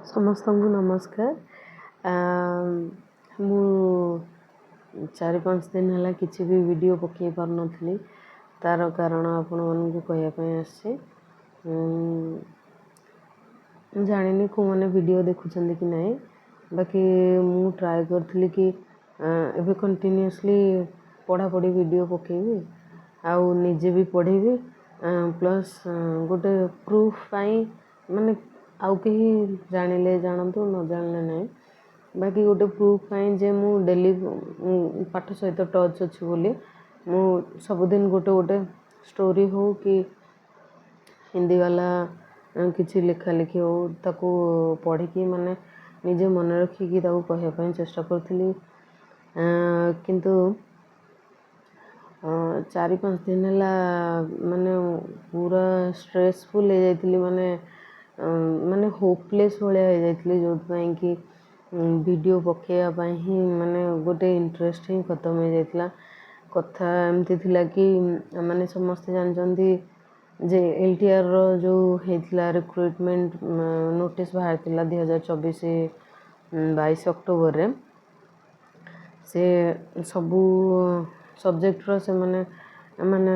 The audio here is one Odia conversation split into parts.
ସମସ୍ତଙ୍କୁ ନମସ୍କାର। ମୁଁ 4-5 ଦିନ ହେଲା କିଛି ବି ଭିଡ଼ିଓ ପକାଇ ପାରୁନଥିଲି। ତା'ର କାରଣ ଆପଣମାନଙ୍କୁ କହିବା ପାଇଁ ଆସିଛି। ମୁଁ ଜାଣିନି କେଉଁମାନେ ଭିଡ଼ିଓ ଦେଖୁଛନ୍ତି କି ନାହିଁ, ବାକି ମୁଁ ଟ୍ରାଏ କରିଥିଲି କି ଏବେ କଣ୍ଟିନ୍ୟୁଅସଲି ପଢ଼ାପଢ଼ି ଭିଡ଼ିଓ ପକାଇବି ଆଉ ନିଜେ ବି ପଢ଼ିବି, ପ୍ଲସ୍ ଗୋଟେ ପ୍ରୁଫ୍ ପାଇଁ, ମାନେ ଆଉ କେହି ଜାଣିଲେ ଜାଣନ୍ତୁ, ନ ଜାଣିଲେ ନାହିଁ, ବାକି ଗୋଟେ ପ୍ରୁଫ୍ ପାଇଁ ଯେ ମୁଁ ଡେଲି ପାଠ ସହିତ ଟଚ୍ ଅଛି ବୋଲି। ମୁଁ ସବୁଦିନ ଗୋଟେ ଗୋଟେ ଷ୍ଟୋରି ହଉ କି ହିନ୍ଦୀ ବାଲା କିଛି ଲେଖା ଲେଖି ହଉ, ତାକୁ ପଢ଼ିକି ମାନେ ନିଜେ ମନେ ରଖିକି ତାକୁ କହିବା ପାଇଁ ଚେଷ୍ଟା କରୁଥିଲି। କିନ୍ତୁ 4-5 ଦିନ ହେଲା ମାନେ ପୁରା ଷ୍ଟ୍ରେସଫୁଲ୍ ହେଇଯାଇଥିଲି, ମାନେ ହୋପଲେସ୍ ଭଳିଆ ହେଇଯାଇଥିଲି, ଯେଉଁଥିପାଇଁ କି ଭିଡ଼ିଓ ପକାଇବା ପାଇଁ ହିଁ ମାନେ ଗୋଟେ ଇଣ୍ଟରେଷ୍ଟ ହିଁ ଖତମ ହେଇଯାଇଥିଲା। କଥା ଏମିତି ଥିଲା କି ମାନେ ସମସ୍ତେ ଜାଣିଛନ୍ତି ଯେ ଏଲ୍ଟିଆର୍ର ଯେଉଁ ହେଇଥିଲା ରିକ୍ରୁଟମେଣ୍ଟ ନୋଟିସ୍ ବାହାରିଥିଲା 2024 22 ଅକ୍ଟୋବରରେ। ସେ ସବୁ ସବଜେକ୍ଟର ସେମାନେ ମାନେ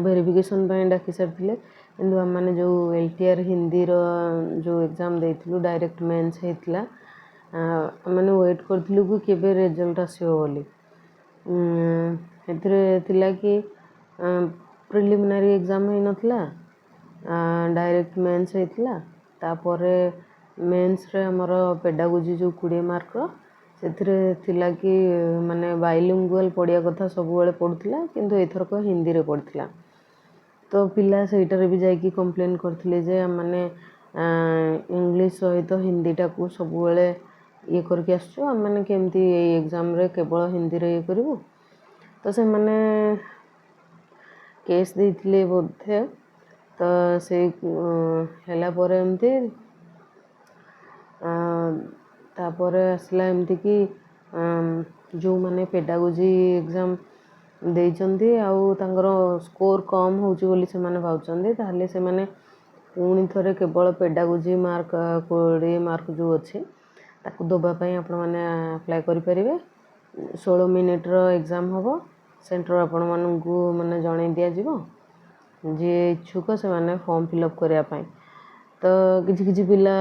ଭେରିଫିକେସନ୍ ପାଇଁ ଡାକି ସାରିଥିଲେ, କିନ୍ତୁ ଆମେମାନେ ଯେଉଁ ଏଲ୍ଟିଆର୍ ହିନ୍ଦୀର ଯେଉଁ ଏକ୍ଜାମ୍ ଦେଇଥିଲୁ, ଡାଇରେକ୍ଟ ମେନ୍ସ ହେଇଥିଲା, ଆମେମାନେ ୱେଟ୍ କରିଥିଲୁ କି କେବେ ରେଜଲ୍ଟ ଆସିବ ବୋଲି। ଏଥିରେ ଥିଲା କି ପ୍ରିଲିମିନାରୀ ଏକ୍ଜାମ୍ ହେଇନଥିଲା, ଡାଇରେକ୍ଟ ମେନ୍ସ ହେଇଥିଲା। ତାପରେ ମେନ୍ସରେ ଆମର ପେଡ଼ାଗୋଜି ଯେଉଁ 20 ମାର୍କର, ସେଥିରେ ଥିଲା କି ମାନେ ବାଇଲିଙ୍ଗୁଆଲ୍ ପଢ଼ିବା କଥା ସବୁବେଳେ ପଡ଼ୁଥିଲା, କିନ୍ତୁ ଏଥରକ ହିନ୍ଦୀରେ ପଡ଼ିଥିଲା। ତ ପିଲା ସେଇଟାରେ ବି ଯାଇକି କମ୍ପ୍ଲେନ୍ କରିଥିଲେ ଯେ ଆମେମାନେ ଇଂଲିଶ ସହିତ ହିନ୍ଦୀଟାକୁ ସବୁବେଳେ ଇଏ କରିକି ଆସୁଛୁ, ଆମେମାନେ କେମିତି ଏଇ ଏକ୍ଜାମ୍ରେ କେବଳ ହିନ୍ଦୀରେ ଇଏ କରିବୁ? ତ ସେମାନେ କେସ୍ ଦେଇଥିଲେ ବୋଧେ। ତ ସେଇ ହେଲା ପରେ ଏମିତି ତାପରେ ଆସିଲା ଏମିତିକି ଯେଉଁମାନେ ପେଡ଼ାଗୋଜି ଏକ୍ଜାମ୍ ଦେଇଛନ୍ତି ଆଉ ତାଙ୍କର ସ୍କୋର୍ କମ୍ ହେଉଛି ବୋଲି ସେମାନେ ଭାବୁଛନ୍ତି, ତାହେଲେ ସେମାନେ ପୁଣି ଥରେ କେବଳ ପେଡ଼ାଗୋଜି ମାର୍କ, 20 ମାର୍କ ଯେଉଁ ଅଛି, ତାକୁ ଦେବା ପାଇଁ ଆପଣମାନେ ଆପ୍ଲାଏ କରିପାରିବେ। 16 ମିନିଟ୍ର ଏକ୍ଜାମ୍ ହେବ, ସେଣ୍ଟର୍ ଆପଣମାନଙ୍କୁ ମାନେ ଜଣାଇ ଦିଆଯିବ। ଯିଏ ଇଚ୍ଛୁକ ସେମାନେ ଫର୍ମ ଫିଲ୍ଅପ୍ କରିବା ପାଇଁ। ତ କିଛି କିଛି ପିଲା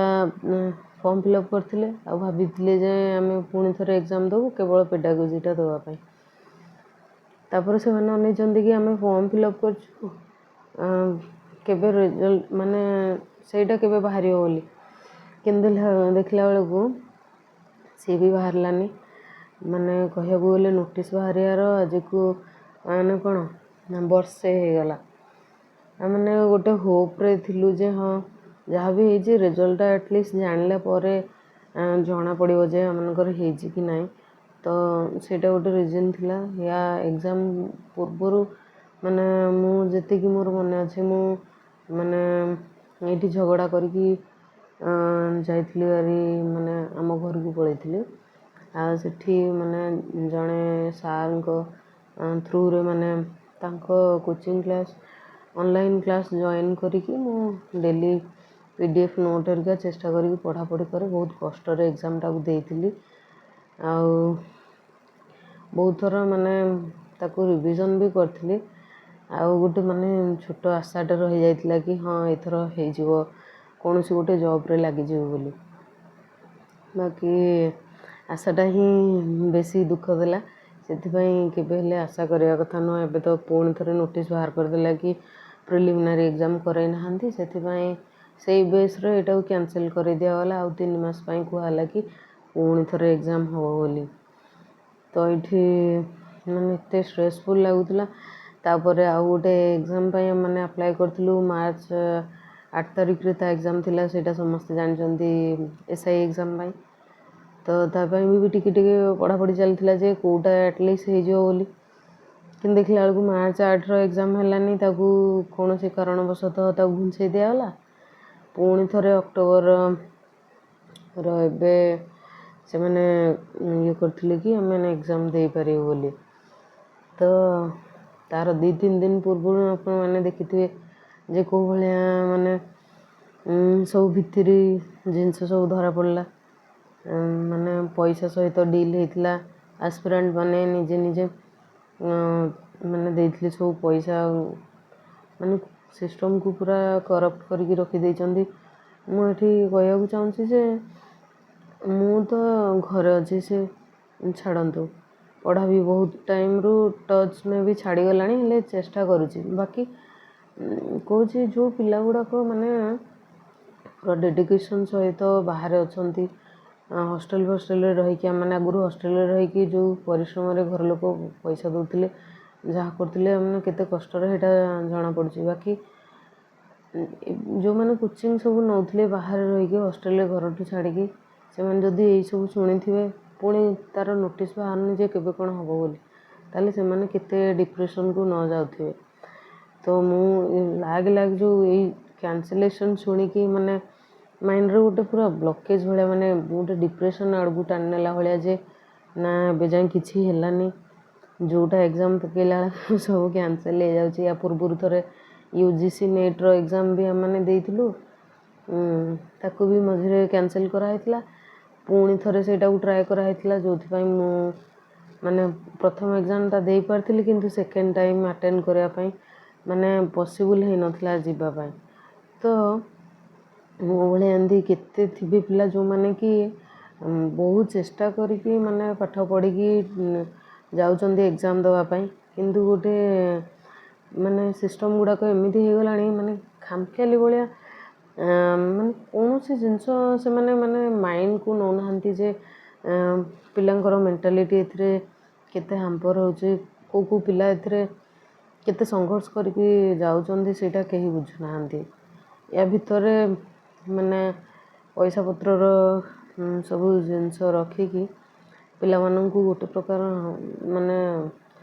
ଫର୍ମ ଫିଲ୍ଅପ୍ କରିଥିଲେ ଆଉ ଭାବିଥିଲେ ଯେ ଆମେ ପୁଣି ଥରେ ଏକ୍ଜାମ୍ ଦେବୁ କେବଳ ପେଡ଼ାଗୋଜିଟା ଦେବା ପାଇଁ। ତାପରେ ସେମାନେ ଅନେଇଛନ୍ତି କି ଆମେ ଫର୍ମ ଫିଲ୍ଅପ୍ କରିଛୁ, କେବେ ରେଜଲ୍ଟ ମାନେ ସେଇଟା କେବେ ବାହାରିବ ବୋଲି। କିନ୍ତୁ ଦେଖିଲା ବେଳକୁ ସିଏ ବି ବାହାରିଲାନି। ମାନେ କହିବାକୁ ଗଲେ ନୋଟିସ୍ ବାହାରିବାର ଆଜିକୁ ମାନେ କ'ଣ ନା ବର୍ଷେ ହେଇଗଲା। ଆମେ ଗୋଟେ ହୋପ୍ରେ ଥିଲୁ ଯେ ହଁ, ଯାହା ବି ହେଇଛି ରେଜଲ୍ଟଟା ଆଟଲିଷ୍ଟ ଜାଣିଲା ପରେ ଜଣାପଡ଼ିବ ଯେ ଆମମାନଙ୍କର ହେଇଛି କି ନାହିଁ। ତ ସେଇଟା ଗୋଟେ ରିଜନ୍ ଥିଲା। ୟା ଏକ୍ଜାମ୍ ପୂର୍ବରୁ ମାନେ ମୁଁ ଯେତିକି ମୋର ମନେ ଅଛି, ମୁଁ ମାନେ ଏଇଠି ଝଗଡ଼ା କରିକି ଯାଇଥିଲି ଭାରି, ମାନେ ଆମ ଘରକୁ ପଳେଇଥିଲି। ଆଉ ସେଠି ମାନେ ଜଣେ ସାର୍ଙ୍କ ଥ୍ରୁରେ ମାନେ ତାଙ୍କ coaching class, online class join କରିକି ମୁଁ ଡେଲି ପିଡିଏଫ୍ ନୋଟ୍ ହେରିକା ଚେଷ୍ଟା କରିକି ପଢ଼ାପଢ଼ି କରେ। ବହୁତ କଷ୍ଟରେ ଏକ୍ଜାମ୍ଟାକୁ ଦେଇଥିଲି ଆଉ ବହୁତ ଥର ମାନେ ତାକୁ ରିଭିଜନ୍ ବି କରିଥିଲି। ଆଉ ଗୋଟେ ମାନେ ଛୋଟ ଆଶାଟେ ରହିଯାଇଥିଲା କି ହଁ, ଏଥର ହେଇଯିବ, କୌଣସି ଗୋଟେ ଜବ୍ରେ ଲାଗିଯିବ ବୋଲି। ବାକି ଆଶାଟା ହିଁ ବେଶୀ ଦୁଃଖ ଦେଲା। ସେଥିପାଇଁ କେବେ ହେଲେ ଆଶା କରିବା କଥା ନୁହଁ। ଏବେ ତ ପୁଣି ଥରେ ନୋଟିସ୍ ବାହାର କରିଦେଲା କି ପ୍ରିଲିମିନାରୀ ଏକ୍ଜାମ୍ କରାଇ ନାହାନ୍ତି, ସେଥିପାଇଁ ସେଇ ବେସ୍ରେ ଏଇଟାକୁ କ୍ୟାନସେଲ୍ କରାଇ ଦିଆଗଲା। ଆଉ 3 ମାସ ପାଇଁ କୁହାହେଲା କି ପୁଣି ଥରେ ଏକ୍ଜାମ୍ ହେବ ବୋଲି। ତ ଏଇଠି ମାନେ ଏତେ ଷ୍ଟ୍ରେସଫୁଲ୍ ଲାଗୁଥିଲା। ତାପରେ ଆଉ ଗୋଟେ ଏକ୍ଜାମ୍ ପାଇଁ ଆମେ ଆପ୍ଲାଏ କରିଥିଲୁ, ମାର୍ଚ୍ଚ 8 ତାରିଖରେ ତା ଏକ୍ଜାମ୍ ଥିଲା। ସେଇଟା ସମସ୍ତେ ଜାଣିଛନ୍ତି, ଏସ୍ଆଇ ଏକ୍ଜାମ୍ ପାଇଁ। ତ ତା ପାଇଁ ବି ଟିକେ ଟିକେ ପଢ଼ାପଢ଼ି ଚାଲିଥିଲା ଯେ କେଉଁଟା ଆଟଲିଷ୍ଟ ହେଇଯିବ ବୋଲି। କିନ୍ତୁ ଦେଖିଲା ବେଳକୁ ମାର୍ଚ୍ଚ 8ର ଏକ୍ଜାମ୍ ହେଲାନି, ତାକୁ କୌଣସି କାରଣବଶତଃ ତାକୁ ଘୁଞ୍ଚେଇ ଦିଆଗଲା। ପୁଣି ଥରେ ଅକ୍ଟୋବରର ଏବେ ସେମାନେ ଇଏ କରିଥିଲେ କି ଆମେ ଏକ୍ଜାମ୍ ଦେଇପାରିବୁ ବୋଲି। ତ ତା'ର 2-3 ଦିନ ପୂର୍ବରୁ ଆପଣମାନେ ଦେଖିଥିବେ ଯେ କେଉଁ ଭଳିଆ ମାନେ ସବୁ ଭିତିରି ଜିନିଷ ସବୁ ଧରା ପଡ଼ିଲା। ମାନେ ପଇସା ସହିତ ଡିଲ୍ ହେଇଥିଲା। ଆସ୍ପିରାଣ୍ଟ ମାନେ ନିଜେ ନିଜେ ମାନେ ଦେଇଥିଲେ ସବୁ ପଇସା। ମାନେ ସିଷ୍ଟମ୍କୁ ପୁରା କରପ୍ଟ କରିକି ରଖିଦେଇଛନ୍ତି। ମୁଁ ଏଠି କହିବାକୁ ଚାହୁଁଛି ଯେ ମୁଁ ତ ଘରେ ଅଛି, ସେ ଛାଡ଼ନ୍ତୁ, ପଢ଼ା ବି ବହୁତ ଟାଇମ୍ରୁ ଟଚ୍ ମେ ବି ଛାଡ଼ିଗଲାଣି, ହେଲେ ଚେଷ୍ଟା କରୁଛି। ବାକି କହୁଛି, ଯେଉଁ ପିଲା ଗୁଡ଼ାକ ମାନେ ପୁରା ଡେଡ଼ିକେସନ୍ ସହିତ ବାହାରେ ଅଛନ୍ତି, ହଷ୍ଟେଲ୍ ଫଷ୍ଟେଲ୍ରେ ରହିକି, ଆମେମାନେ ଆଗରୁ ହଷ୍ଟେଲ୍ରେ ରହିକି ଯେଉଁ ପରିଶ୍ରମରେ ଘର ଲୋକ ପଇସା ଦେଉଥିଲେ, ଯାହା କରୁଥିଲେ, ଆମେ କେତେ କଷ୍ଟରେ, ସେଇଟା ଜଣାପଡ଼ୁଛି। ବାକି ଯେଉଁମାନେ କୋଚିଂ ସବୁ ନେଉଥିଲେ ବାହାରେ ରହିକି, ହଷ୍ଟେଲ୍ରେ, ଘରଠୁ ଛାଡ଼ିକି, ସେମାନେ ଯଦି ଏଇସବୁ ଶୁଣିଥିବେ, ପୁଣି ତା'ର ନୋଟିସ୍ ବାହାରୁନି ଯେ କେବେ କ'ଣ ହେବ ବୋଲି, ତାହେଲେ ସେମାନେ କେତେ ଡିପ୍ରେସନ୍କୁ ନ ଯାଉଥିବେ। ତ ମୁଁ ଲାଗି ଲାଗି ଯେଉଁ ଏଇ କ୍ୟାନସେଲେସନ୍ ଶୁଣିକି ମାନେ ମାଇଣ୍ଡରେ ଗୋଟେ ପୁରା ବ୍ଲକେଜ୍ ଭଳିଆ, ମାନେ ଗୋଟେ ଡିପ୍ରେସନ୍ ଆଡ଼କୁ ଟାଣି ନେଲା ଭଳିଆ ଯେ ନା, ଏବେ ଯାଏଁ କିଛି ହେଲାନି, ଯେଉଁଟା ଏକ୍ଜାମ୍ ପକାଇଲା ବେଳକୁ ସବୁ କ୍ୟାନସେଲ୍ ହେଇଯାଉଛି। ୟା ପୂର୍ବରୁ ଥରେ ୟୁଜିସି ନେଟ୍ର ଏକ୍ଜାମ୍ ବି ଆମେମାନେ ଦେଇଥିଲୁ, ତାକୁ ବି ମଝିରେ କ୍ୟାନସେଲ୍ କରାହେଇଥିଲା। ପୁଣି ଥରେ ସେଇଟାକୁ ଟ୍ରାଏ କରାହେଇଥିଲା, ଯେଉଁଥିପାଇଁ ମୁଁ ମାନେ ପ୍ରଥମ ଏକ୍ଜାମ୍ଟା ଦେଇପାରିଥିଲି, କିନ୍ତୁ ସେକେଣ୍ଡ ଟାଇମ୍ ଆଟେଣ୍ଡ କରିବା ପାଇଁ ମାନେ ପସିବୁଲ୍ ହେଇନଥିଲା ଯିବା ପାଇଁ। ତ ମୋ ଭଳିଆ ଏମିତି କେତେ ଥିବେ ପିଲା, ଯେଉଁମାନେ କି ବହୁତ ଚେଷ୍ଟା କରିକି, ମାନେ ପାଠ ପଢ଼ିକି ଯାଉଛନ୍ତି ଏକ୍ଜାମ୍ ଦେବା ପାଇଁ, କିନ୍ତୁ ଗୋଟେ ମାନେ ସିଷ୍ଟମ୍ ଗୁଡ଼ାକ ଏମିତି ହେଇଗଲାଣି, ମାନେ ଖାମଖିଆଲି ଭଳିଆ, ମାନେ କୌଣସି ଜିନିଷ ସେମାନେ ମାନେ ମାଇଣ୍ଡକୁ ନେଉନାହାନ୍ତି ଯେ ପିଲାଙ୍କର ମେଣ୍ଟାଲିଟି ଏଥିରେ କେତେ ହାମ୍ପର୍ ହେଉଛି, କେଉଁ କେଉଁ ପିଲା ଏଥିରେ କେତେ ସଂଘର୍ଷ କରିକି ଯାଉଛନ୍ତି, ସେଇଟା କେହି ବୁଝୁନାହାନ୍ତି। ୟା ଭିତରେ ମାନେ ପଇସା ପତ୍ରର ସବୁ ଜିନିଷ ରଖିକି ପିଲାମାନଙ୍କୁ ଗୋଟେ ପ୍ରକାର ମାନେ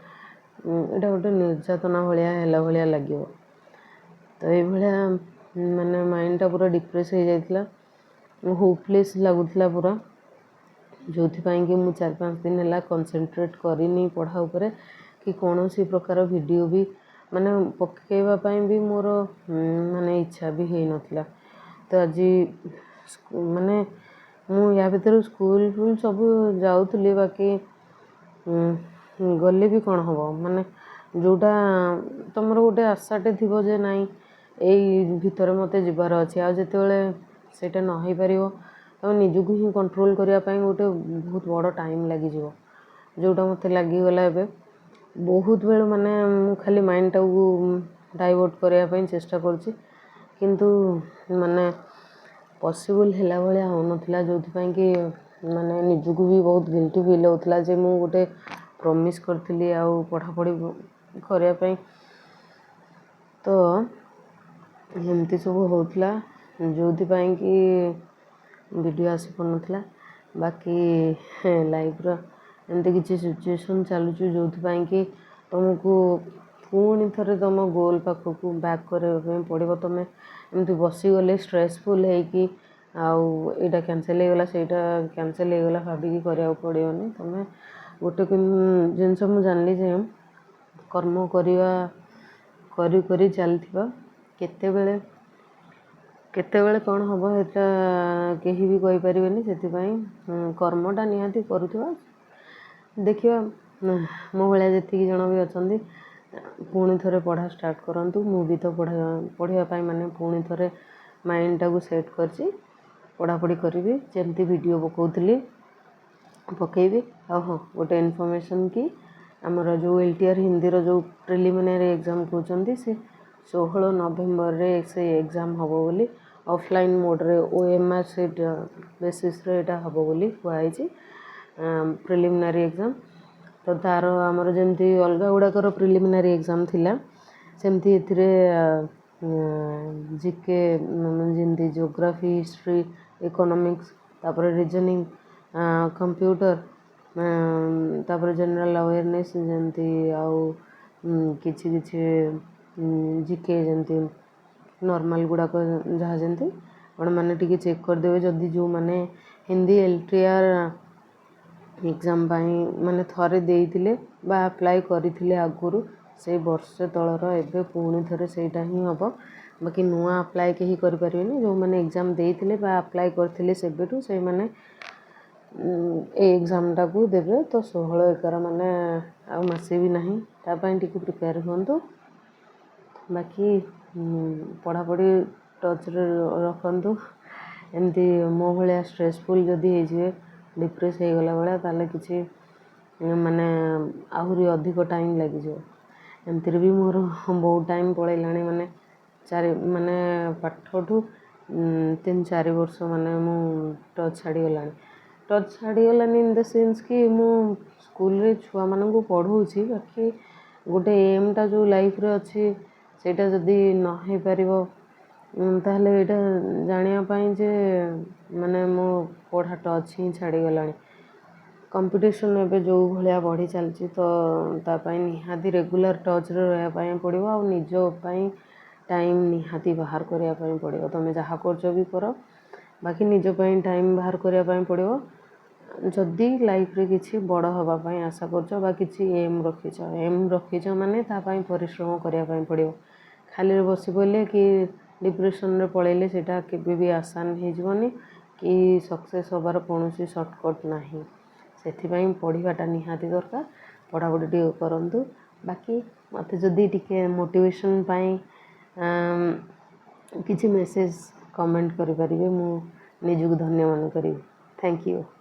ଏଇଟା ଗୋଟେ ନିର୍ଯାତନା ଭଳିଆ ହେଲା ଭଳିଆ ଲାଗିବ। ତ ଏଇଭଳିଆ ମାନେ ମାଇଣ୍ଡଟା ପୁରା ଡିପ୍ରେସ୍ ହେଇଯାଇଥିଲା, ହୋପଲେସ୍ ଲାଗୁଥିଲା ପୁରା, ଯେଉଁଥିପାଇଁ କି ମୁଁ 4-5 ଦିନ ହେଲା କନସେନ୍ଟ୍ରେଟ୍ କରିନି ପଢ଼ା ଉପରେ କି କୌଣସି ପ୍ରକାର ଭିଡ଼ିଓ ବି ମାନେ ପକାଇବା ପାଇଁ ବି ମୋର ମାନେ ଇଚ୍ଛା ବି ହେଇନଥିଲା। ତ ଆଜି ମାନେ ମୁଁ ୟା ଭିତରେ ସ୍କୁଲ ଫୁଲ ସବୁ ଯାଉଥିଲି। ବାକି ଗଲେ ବି କ'ଣ ହେବ? ମାନେ ଯେଉଁଟା ତୁମର ଗୋଟେ ଆଶାଟେ ଥିବ ଯେ ନାଇଁ, ଏଇ ଭିତରେ ମୋତେ ଯିବାର ଅଛି, ଆଉ ଯେତେବେଳେ ସେଇଟା ନ ହେଇପାରିବ, ତମେ ନିଜକୁ ହିଁ କଣ୍ଟ୍ରୋଲ୍ କରିବା ପାଇଁ ଗୋଟେ ବହୁତ ବଡ଼ ଟାଇମ୍ ଲାଗିଯିବ, ଯେଉଁଟା ମୋତେ ଲାଗିଗଲା ଏବେ। ବହୁତ ବେଳ ମାନେ ମୁଁ ଖାଲି ମାଇଣ୍ଡଟାକୁ ଡାଇଭର୍ଟ କରିବା ପାଇଁ ଚେଷ୍ଟା କରୁଛି, କିନ୍ତୁ ମାନେ ପସିବୁଲ୍ ହେଲା ଭଳିଆ ହେଉନଥିଲା, ଯେଉଁଥିପାଇଁ କି ମାନେ ନିଜକୁ ବି ବହୁତ ଗିଲ୍ଟି ଫିଲ୍ ହେଉଥିଲା ଯେ ମୁଁ ଗୋଟେ ପ୍ରମିସ୍ କରିଥିଲି ଆଉ ପଢ଼ାପଢ଼ି କରିବା ପାଇଁ। ତ ଏମିତି ସବୁ ହେଉଥିଲା, ଯେଉଁଥିପାଇଁ କି ଭିଡ଼ିଓ ଆସିପାରୁନଥିଲା। ବାକି ଲାଇଫ୍ର ଏମିତି କିଛି ସିଚୁଏସନ୍ ଚାଲୁଛି, ଯେଉଁଥିପାଇଁ କି ତୁମକୁ ପୁଣି ଥରେ ତୁମ ଗୋଲ୍ ପାଖକୁ ବ୍ୟାକ୍ କରିବା ପାଇଁ ପଡ଼ିବ। ତୁମେ ଏମିତି ବସିଗଲେ ଷ୍ଟ୍ରେସଫୁଲ୍ ହେଇକି, ଆଉ ଏଇଟା କ୍ୟାନସେଲ୍ ହେଇଗଲା, ସେଇଟା କ୍ୟାନସେଲ୍ ହେଇଗଲା ଭାବିକି କରିବାକୁ ପଡ଼ିବନି। ତୁମେ ଗୋଟେ ଜିନିଷ ମୁଁ ଜାଣିଲି ଯେ କର୍ମ କରିବା, କରି କରି ଚାଲିଥିବା, କେତେବେଳେ କେତେବେଳେ କ'ଣ ହେବ, ସେଇଟା କେହି ବି କହିପାରିବେନି। ସେଥିପାଇଁ କର୍ମଟା ନିହାତି କରୁଥିବା। ଦେଖିବା, ମୋ ଭଳିଆ ଯେତିକି ଜଣ ବି ଅଛନ୍ତି, ପୁଣି ଥରେ ପଢ଼ା ଷ୍ଟାର୍ଟ କରନ୍ତୁ। ମୁଁ ବି ତ ପଢ଼ା ପଢ଼ିବା ପାଇଁ ମାନେ ପୁଣି ଥରେ ମାଇଣ୍ଡଟାକୁ ସେଟ୍ କରିଛି। ପଢ଼ାପଢ଼ି କରିବି, ଯେମିତି ଭିଡ଼ିଓ ପକାଉଥିଲି ପକାଇବି। ଆଉ ହଁ, ଗୋଟେ ଇନଫର୍ମେସନ୍ କି ଆମର ଯେଉଁ ଏଲ୍ଟିଆର୍ ହିନ୍ଦୀର ଯେଉଁ ପ୍ରିଲିମିନାରୀ ଏକ୍ଜାମ୍ କହୁଛନ୍ତି, ସେ 16 ନଭେମ୍ବରରେ ସେ ଏକ୍ଜାମ୍ ହେବ ବୋଲି, ଅଫଲାଇନ୍ ମୋଡ଼୍ରେ, ଓଏମ୍ଆର୍ ସିଟ୍ ବେସିସ୍ରେ ଏଇଟା ହେବ ବୋଲି କୁହାହେଇଛି ପ୍ରିଲିମିନାରୀ ଏକ୍ଜାମ୍। ତ ତା'ର ଆମର ଯେମିତି ଅଲଗା ଗୁଡ଼ାକର ପ୍ରିଲିମିନାରୀ ଏକ୍ଜାମ୍ ଥିଲା, ସେମିତି ଏଥିରେ ଜିକେ, ଯେମିତି ଜିଓଗ୍ରାଫି, ହିଷ୍ଟ୍ରି, ଇକୋନୋମିକ୍ସ, ତାପରେ ରିଜନିଂ, କମ୍ପ୍ୟୁଟର, ତାପରେ ଜେନେରାଲ୍ ଆୱେରନେସ୍ ଯେମିତି, ଆଉ କିଛି କିଛି ଜିକେ, ଯେମିତି ନର୍ମାଲ୍ ଗୁଡ଼ାକ ଯାହା ଯେମିତି। ଆପଣମାନେ ଟିକେ ଚେକ୍ କରିଦେବେ, ଯଦି ଯେଉଁମାନେ ହିନ୍ଦୀ ଏଲ୍ଟିଆର୍ ଏକ୍ଜାମ୍ ପାଇଁ ମାନେ ଥରେ ଦେଇଥିଲେ ବା ଆପ୍ଲାଏ କରିଥିଲେ ଆଗରୁ, ସେଇ ବର୍ଷେ ତଳର, ଏବେ ପୁଣି ଥରେ ସେଇଟା ହିଁ ହେବ। ବାକି ନୂଆ ଆପ୍ଲାଏ କେହି କରିପାରିବେନି। ଯେଉଁମାନେ ଏକ୍ଜାମ୍ ଦେଇଥିଲେ ବା ଆପ୍ଲାଏ କରିଥିଲେ ସେବେଠୁ, ସେଇମାନେ ଏଇ ଏକ୍ଜାମ୍ଟାକୁ ଦେବେ। ତ 16/11 ମାନେ ଆଉ ମାସେ ବି ନାହିଁ। ତା ପାଇଁ ଟିକେ ପ୍ରିପେୟାର ହୁଅନ୍ତୁ। ବାକି ପଢ଼ାପଢ଼ି ଟଚ୍ରେ ରଖନ୍ତୁ। ଏମିତି ମୋ ଭଳିଆ ଷ୍ଟ୍ରେସଫୁଲ୍ ଯଦି ହେଇଯିବେ, ଡିପ୍ରେସ୍ ହେଇଗଲା ଭଳିଆ, ତାହେଲେ କିଛି ମାନେ ଆହୁରି ଅଧିକ ଟାଇମ୍ ଲାଗିଯିବ। ଏମିତିରେ ବି ମୋର ବହୁତ ଟାଇମ୍ ପଳେଇଲାଣି, ମାନେ ଚାରି ମାନେ ପାଠଠୁ 3-4 ବର୍ଷ ମାନେ ମୁଁ ଟଚ୍ ଛାଡ଼ିଗଲାଣି। ଟଚ୍ ଛାଡ଼ିଗଲାନି ଇନ୍ the sense କି ମୁଁ ସ୍କୁଲରେ ଛୁଆମାନଙ୍କୁ ପଢ଼ଉଛି। ବାକି ଗୋଟେ ଏମ୍ଟା ଯେଉଁ ଲାଇଫ୍ରେ ଅଛି, ସେଇଟା ଯଦି ନ ହେଇପାରିବ, ତାହେଲେ ଏଇଟା ଜାଣିବା ପାଇଁ ଯେ ମାନେ ମୋ ପଢ଼ା ଟଚ୍ ହିଁ ଛାଡ଼ିଗଲାଣି। କମ୍ପିଟିସନ୍ ଏବେ ଯେଉଁ ଭଳିଆ ବଢ଼ି ଚାଲିଛି, ତ ତା ପାଇଁ ନିହାତି ରେଗୁଲାର ଟଚ୍ରେ ରହିବା ପାଇଁ ପଡ଼ିବ ଆଉ ନିଜ ପାଇଁ ଟାଇମ୍ ନିହାତି ବାହାର କରିବା ପାଇଁ ପଡ଼ିବ। ତୁମେ ଯାହା କରୁଛ ବି କର, ବାକି ନିଜ ପାଇଁ ଟାଇମ୍ ବାହାର କରିବା ପାଇଁ ପଡ଼ିବ, ଯଦି ଲାଇଫ୍ରେ କିଛି ବଡ଼ ହେବା ପାଇଁ ଆଶା କରୁଛ ବା କିଛି ଏମ୍ ରଖିଛ। ଏମ୍ ରଖିଛ ମାନେ ତା ପାଇଁ ପରିଶ୍ରମ କରିବା ପାଇଁ ପଡ଼ିବ। ଖାଲିରେ ବସି ପଡ଼ିଲେ କି ଡିପ୍ରେସନ୍ରେ ପଳେଇଲେ ସେଇଟା କେବେ ବି ଆସାନ ହେଇଯିବନି କି ସକ୍ସେସ୍ ହେବାର କୌଣସି ସର୍ଟକଟ୍ ନାହିଁ। ସେଥିପାଇଁ ପଢ଼ିବାଟା ନିହାତି ଦରକାର। ପଢ଼ାପଢ଼ି ଟିକେ କରନ୍ତୁ। ବାକି ମୋତେ ଯଦି ଟିକେ ମୋଟିଭେସନ୍ ପାଇଁ କିଛି ମେସେଜ୍ କମେଣ୍ଟ କରିପାରିବେ, ମୁଁ ନିଜକୁ ଧନ୍ୟ ମନେ କରିବି। Thank you.